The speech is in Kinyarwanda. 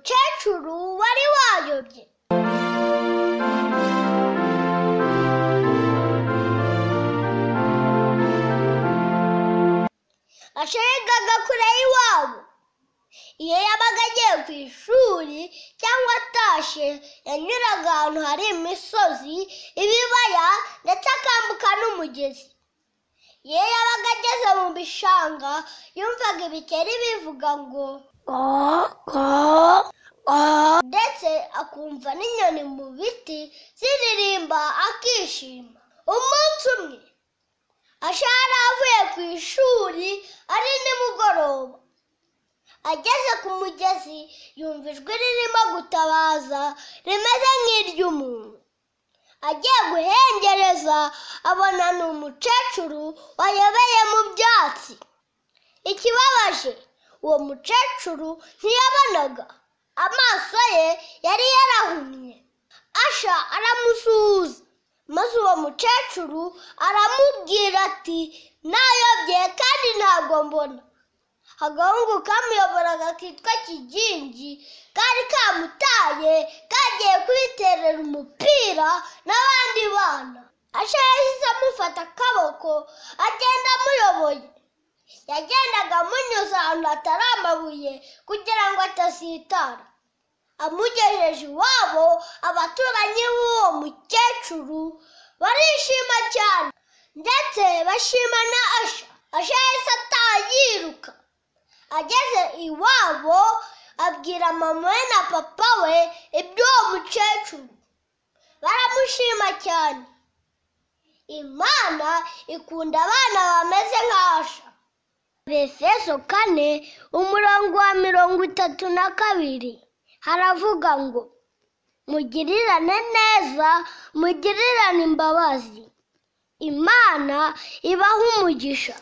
Umukecuru wari wayobye. Asha yigaga kure y'iwabo. Iyo yabaga agiye ku ishuri cyangwa atashye, yanyuraga ahantu hari imisozi, ibibaya ndetse akambuka n'umugezi. Iyo yabaga ageze mu bishanga, yumvaga ibikeri bivuga ngo ndetse akumva n'inyoni mu biti ziririmba akishima. Umunsi umwe Asha yari avuye ku ishuri ari nimugoroba. Ageze ku mugezi yumva ijwi ririmo gutabaza rimeze nk'iry'umuntu. Agiye guhengereza abona ni umukecuru wayobeye mu byatsi. Ikibabaje, uwo mukecuru ntiyabonaga, amaso ye yari yarahumye. Asha aramusuhuza, maze uwo mukecuru aramubwira ati nayobye kandi ntabwo mbona. Agahungu kamuyoboraga kitwa Kigingi kari kamutaye kagiye kwiterera umupira n'abandi bana. Asha yahise amufata akaboko agenda amuyoboye. Yagendaga amunyuza ahantu hatari amabuye kugira ngo atasitara. Amugejeje iwabo, abaturanyi b'uwo mukecuru barishima cyane ndetse bashima na Asha. Asha yahise ataha yiruka. Ageze iwabo abwira mama we na papa we iby'uwo mukecuru, baramushima cyane. Imana ikunda abana bameze nka Asha. Efeso 4:32 haravuga ngo mugirirane neza, mugirirane imbabazi. Imana ibaha umugisha.